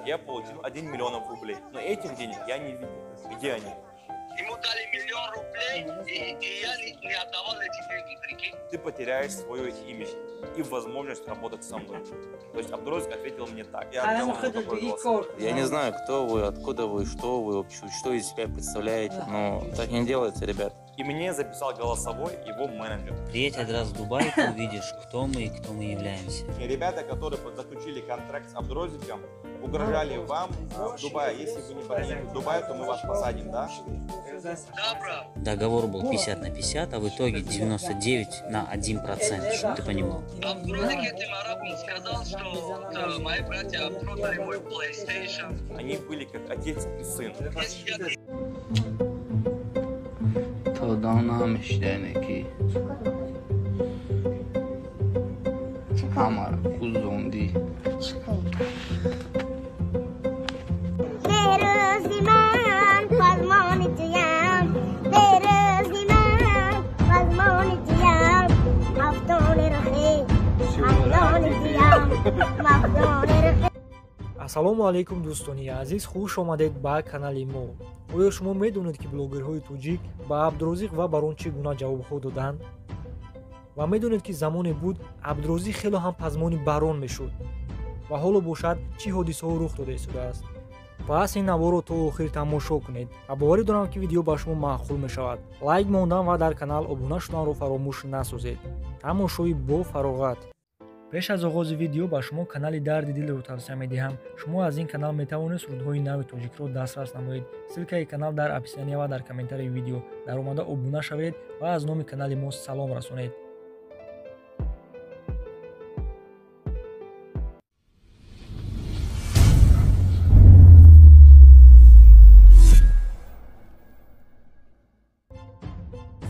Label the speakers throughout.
Speaker 1: Я получил 1 миллион рублей, но этих денег я не видел. Где они?
Speaker 2: Ему дали миллион рублей, и я не отдавал эти деньги, прикинь.
Speaker 1: Ты потеряешь свое имя и возможность работать со мной. То есть Абдурозик ответил мне так. Я отдал ему такой голос.
Speaker 3: Я не знаю, кто вы, откуда вы, что вы вообще, что из себя представляете, но так не делается, ребят.
Speaker 1: И мне записал голосовой его менеджер.
Speaker 4: Приедь один раз в Дубай, ты увидишь, кто мы и кто мы являемся.
Speaker 1: И ребята, которые заключили контракт с Абдурозиком, угрожали вам в Дубае. Если вы не поедете в Дубай, то мы вас посадим, да?
Speaker 2: Да, брат.
Speaker 4: Договор был 50 на 50, а в итоге 99 на 1%, чтобы ты понимал.
Speaker 2: Абдурозик этим арабам сказал, что вот, мои братья продали мой PlayStation.
Speaker 1: Они были как отец и сын.
Speaker 5: Ассалому алайкум, дӯстони азиз, хуш омадед ба канали мо. Оё шумо медонед, ки блогерҳои тоҷик ба Абдурозиқ ва Барон чӣ гуна ҷавобҳо доданд? Ва медонед, ки замоне буд Абдурозиқ хело ҳам пазмони Барон мешуд ва ҳоло бошад чӣ ҳодисаҳо рух дода истодааст? Пас ин наворро то охир тамошо кунед ва боварӣ дорам, ки видео ба шумо маъқул мешавад. Лайк мондан ва дар канал обуна шуданро фаромӯш насозед. Тамошои бо фароғат. Пеш аз оғози видео ба шумо канали Дарди дилро тавсия медиҳам. Шумо аз ин канал метавонед сурудҳои нави тоҷикро дастрас намоед. Ссылкаи канал дар описания ва дар комментарии видео. Дар омада обуна шавед ва аз номи канали мо салом расонед.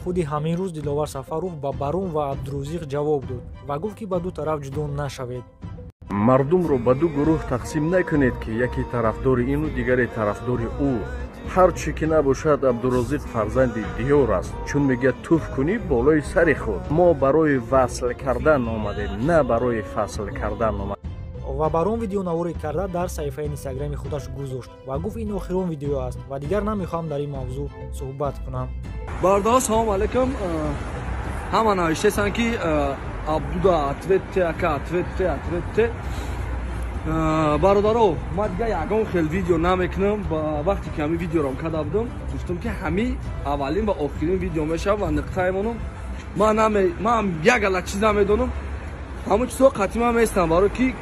Speaker 5: Худи ҳамин рӯз Диловар Сафаров ба Барон ва Абдурозиқ ҷавоб дод ва гуфт, ки ба ду тараф ҷудо нашавед.
Speaker 6: Мардумро ба ду гурӯҳ тақсим накунед, ки яке тарафдори ину дигаре тарафдори ӯ. Ҳар чӣ ки набошад, Абдурозиқ фарзанди диёр аст, чун мегӯяд туф кунӣ болои сари худ. Мо барои васл кардан омадем, на барои фасл кардан омадем.
Speaker 5: Ва Барон видеонаворе карда дар саҳифаи инстаграми худаш гузошт ва гуфт, ин охирон видео аст ва дигар намехоҳам дар ин мавзӯъ суҳбат кунам.
Speaker 7: Бародаро, салом алейкум. Ҳама навиштаанд, ки Абдуда ответте, ака ответте, ответте. Бародаро, ман дигар ягон хел видео намекунам. Ба вақте ки ҳамин видеоро карда будам, гуфтам, ки ҳамин аввалин ва охирин видео мешавад ва нуқтаи монам. Ман як гала чиз намедонам. Ҳамон чизҳо қатъи ман местанд, барои ки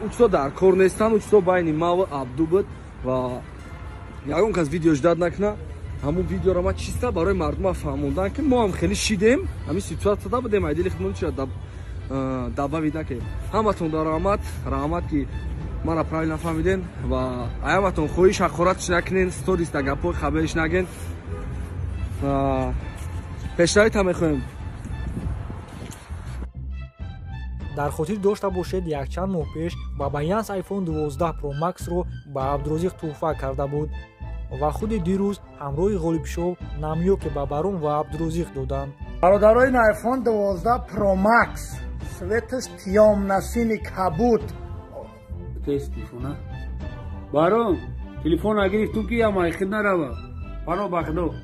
Speaker 7: ӯ чизҳо дар кор нестанд, ӯ чизҳо байни ма ва Абду буд ва ягон кас видео ждат накунад. Ҳамун видеоро ман чиста барои мардума фаҳмондан, ки мо ҳам хеле шидем, ҳамин ситуатсияда будем, айдили худмон чира добавить накардем. Ҳаматон дар раҳмат, раҳмат, ки мара правильно фаҳмиден ва ҳаматон хоҳиш ҳақоратш накунен, сторис да гапҳои хабариш наген. Пешравита мехоҳем.
Speaker 5: Дар хотир дошта бошед, якчанд моҳ пеш Бабаянс iPhone 12 Pro Max-ро ба Абдурозиқ тӯҳфа карда буд ва худи дирӯз ҳамроҳи Ғолибшоҳ намёке ба Барон ва Абдурозиқ доданд.
Speaker 8: Бародарои, ин iPhone 12 Pro Max цветаш тёмно-синий кабуд.
Speaker 9: Тест телефона. Барон, телефон гирифтум, ки я майхид нарава. Пано бахдо.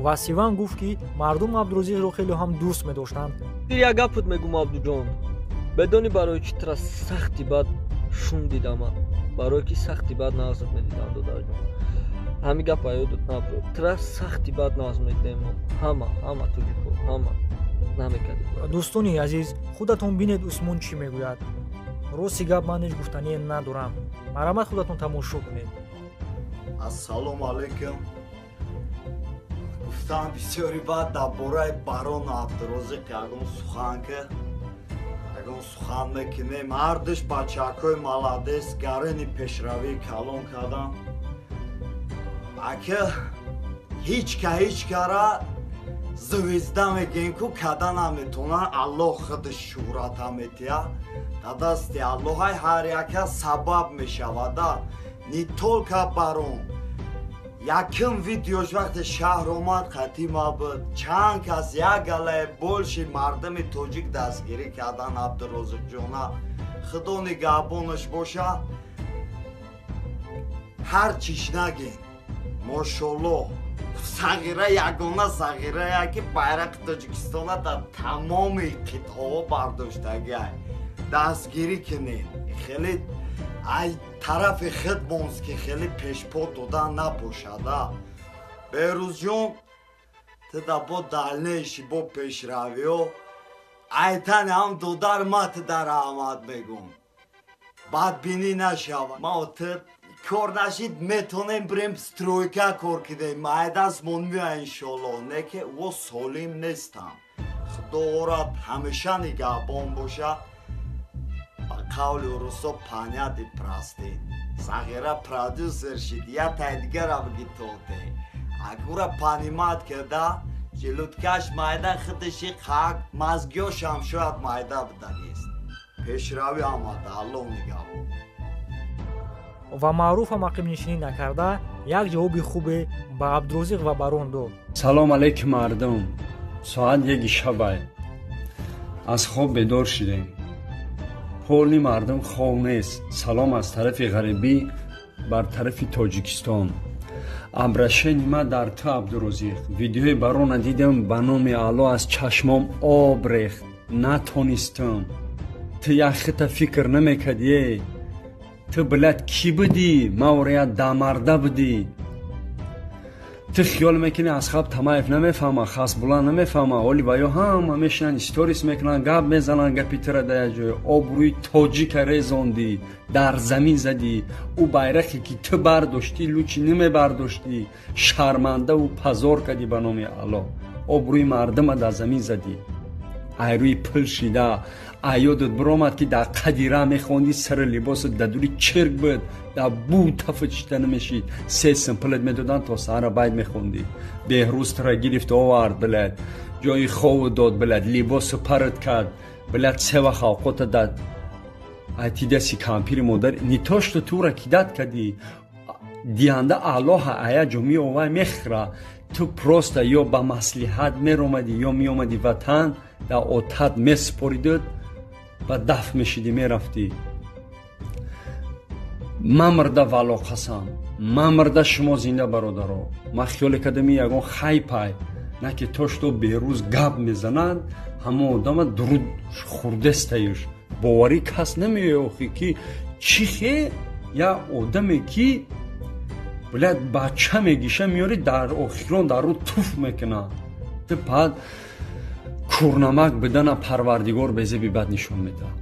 Speaker 5: Ва Сиван гуфт, ки мардум Абдурозиқро хеле ҳам дӯст медоштанд.
Speaker 10: Як гапут мегум, Абдуҷон, бедони барои чӣ тра сахти бад шум дидама, барое ки сахти бад нағзат медидам, додарҷон. Ҳамин гап ёдот набро, тра сахти бад нағз медидем, ҳама, ҳама тоҷико, ҳама намекардем.
Speaker 5: Дӯстони азиз, худатон бинед, Усмон чӣ мегӯяд. Рости гап, ман ҳеҷ гуфтание надорам. Марҳамат, худатон тамошо кунед.
Speaker 11: Ассалому алайкум. Гуфтам, бисёри баъд дар бораи Барону Абдурозиқ ягон сухан ки ягон сухан мекунем. Ҳардуш бачакҳои молодец, гарини пешравии калон кардам. Ака, ҳеҷ кара звезда мегӯем ку када наметонад, Аллоҳ худаш шӯҳрата метиҳад. Дар дасти Аллоҳай ҳар яка сабаб мешавада. Не только Барон, Яким видеош вақте шаҳр омад қатӣ ма буд. Чанд кас як галае больше мардами тоҷик дастгирӣ кардан Абдурозиқҷона. Худо нигаҳбонаш боша. Ҳар чиш нагин. Мошолло. Сағира ягона сағирая ки байрақи Тоҷикистона дар тамоми қитъаҳо бардоштагиай. Дастгирӣ кунед. Хеле ай тарафи худ монст ки хеле пешпо додан набошада. Беҳрӯзҷон, ту да бо дальнейший бо пешравиҳо айтани ҳам додар ма ту да раҳмат мегӯм. Бадбинӣ нашава. Ма ту кор нашид метонем бирем стройка кор кунем. Майдастмон мея иншоллоҳ. Не ки во солим нестам. Худоро ҳамеша нигаҳбон боша. Ба қавли урусо понять и простить. Сағира продюсер шид, я тай дигара биги тоте. Агура понимать карда, желудка ш майда худаши қак, мазгиёшам шояд майда будагист. Пешравӣ омада, Аллоҳ нигаҳбон.
Speaker 5: Ва Маъруфам ақибнишинӣ накарда як ҷавоби хубе ба Абдурозиқ ва Барон дод.
Speaker 12: Салом алейкум мардум. Соат 1 шабай. Аз хоб бедор шидем. Поли мардум хов нест. Салом аз тарафи ғарибӣ бар тарафи Тоҷикистон. Обращение ма дар ту Абдурозиқ. Видеои Барона дидам, ба номи Аллоҳ аз чашмом об рехт. Натонистам. Ту як хита фикр намекардӣ. Ту блядь кӣ будӣ? Ма ора дамарда будӣ. Ту хиёл мекунӣ Асхаб Тамаев намефаҳма, Хасбулла намефаҳма, оли ва ё ҳама мешинанд сторис мекунанд, гап мезананд, гапи тура дар як ҷой. Обрӯи тоҷика резондӣ, дар замин задӣ. Ӯ байрақе ки ту бардоштӣ, лучи намебардоштӣ. Шармандаву позор кардӣ ба номи Аллоҳ. Обрӯи мардума дар замин задӣ. Айрӯи пул шида аёдат биромад ки дар қади ра мехондӣ, сари либосат дар дури чирк буд, дар бу тафа чита намешид. 3 сум пулат медоданд, то саҳара байт мехондӣ. Беҳрӯз тура гирифт овард, блядь, ҷои хову дод, блядь, либосу парат кард, блядь, се вақт авқота дад. Айти даси кампири модар не то что тура кидать кардӣ, диҳанда Аллоҳа ая ҷо меовай мехӯра. Ту просто ё ба маслиҳат меромадӣ, ё меомадӣ ватан, дар отат месупоридуд ва даф мешидӣ, мерафтӣ. Ман мирда вало қасам, ман мирда шумо зинда бародаро. Ман хиёле кардам ягон хайпай, на ки то что Беҳрӯз гап мезанад, ҳамон одама дуруд хурдестаюш. Боварӣ кас намеояд охи ки чӣ хе як одаме ки блядь бача мегиша меёри дар охирон дар рӯ туф мекунад. Ту баъд курнамак бидана Парвардигор безеби бад нишон медиҳад.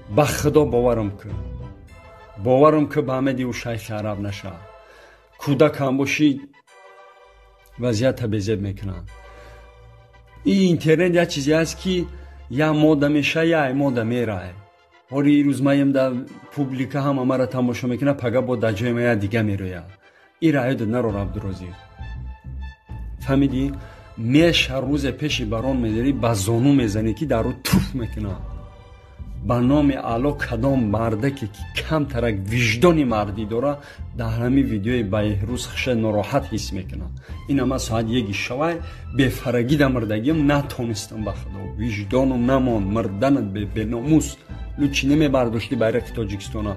Speaker 12: Ба Худо боварам кун, боварам ки ба ҳамеди ӯ шайхи араб нашавад. Кӯдакам бошӣ вазъията безеб мекунанд. Ин интернет як чизе аст ки як мода меша, як мода мерае. Ҳоли ирӯз маем дар публика ҳама мара тамошо мекунад, пага бо дар ҷои ма як дига мерояд. Ира ёдат нарор Абдурозиқ. Фаҳмидӣ? Меша рӯзе пеши Барон медорӣ, ба зону мезанӣ ки дар рӯ туф мекунад. Ба номи Аллоҳ кадом мардаке ки камтарак виҷдони мардӣ дора, дар ҳамин видеои Беҳрӯз хиша нороҳат ҳис мекунад. Ина ман соат 1 шавай бефарагӣ да мирдагиам натонистам ба Худо. Виҷдонум намонд, мирданат беномус. Лучи намебардоштӣ байрақи Тоҷикистона.